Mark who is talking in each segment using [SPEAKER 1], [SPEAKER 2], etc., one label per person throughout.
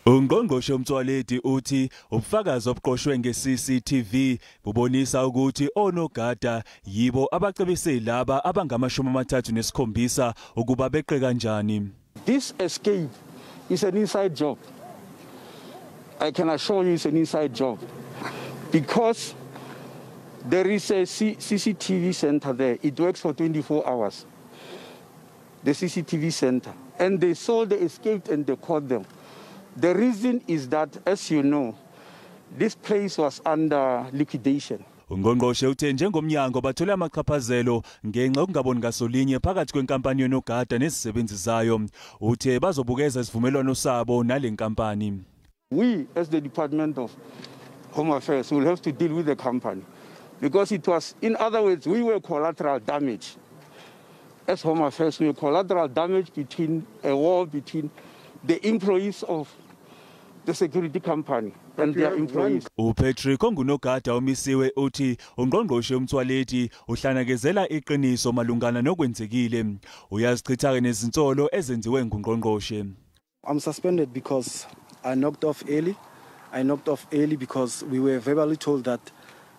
[SPEAKER 1] Ungqongqoshe uMtswaledi uthi ubufakazi obuqoshwe nge-CCTV bubonisa ukuthi onogada yibo abacebise laba abangama-37 ukuba beqe kanjani.
[SPEAKER 2] This escape is an inside job. I can assure you it's an inside job because there is a CCTV center there. It works for 24 hours. The CCTV center. And they saw they escaped and they caught them. The reason is that, as you know, this place was under liquidation.
[SPEAKER 1] Ungqongqoshe uthe njengomnyango bathole amachaphazelo ngenxa okungaboni ngasolinye phakathi kwenkampani yonogada nezisebenzi zayo. Uthe bazobukeza isivumelwano sabo nale nkampani.
[SPEAKER 2] We, as the Department of Home Affairs, will have to deal with the company because it was, in other words, we were collateral damage. As Home Affairs, we were collateral damage between a war between the employees of the security company and their employees.
[SPEAKER 1] uPatrick ongunogada omisiwe uthi ungqongqoshe uMtswaledi uhlanakezela iqiniso malungana nokwenzekile. Uyazichitha nezinsolo ezenziwe ngungqongqoshe.
[SPEAKER 3] I'm suspended because I knocked off early. I knocked off early because we were verbally told that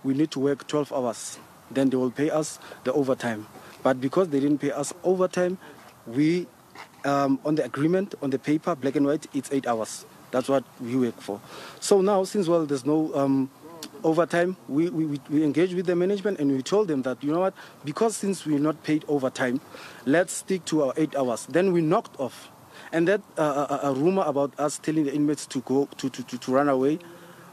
[SPEAKER 3] we need to work 12 hours. Then they will pay us the overtime. But because they didn't pay us overtime, we on the agreement, on the paper, black and white, it's 8 hours. That's what we work for. So now, since there's no overtime, we engaged with the management and we told them that, you know what, because since we're not paid overtime, let's stick to our 8 hours. Then we knocked off. And that a rumor about us telling the inmates to go to run away,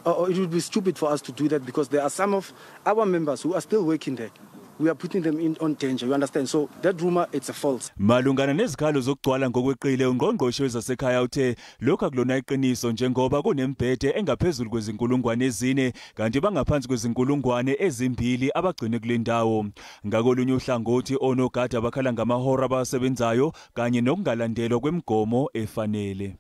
[SPEAKER 3] it would be stupid for us to do that because there are some of our members who are still working there. We are putting them on danger, you understand? So that rumor, it's a false.
[SPEAKER 1] Malungana nezikhalo zokugcwala ngokweqile ungqongqoshe wezasekhaya uthe lokho akulona iqiniso njengoba kunembhede engaphezulu kwezinkulungwane ezine kanti bangaphansi kwezinkulungwane ezimbili abagcine kule ndawo. Ngakolunye uhlangothi onogada bakhala ngamahora abasebenzayo kanye nokungalandelwa kwemigomo efanele.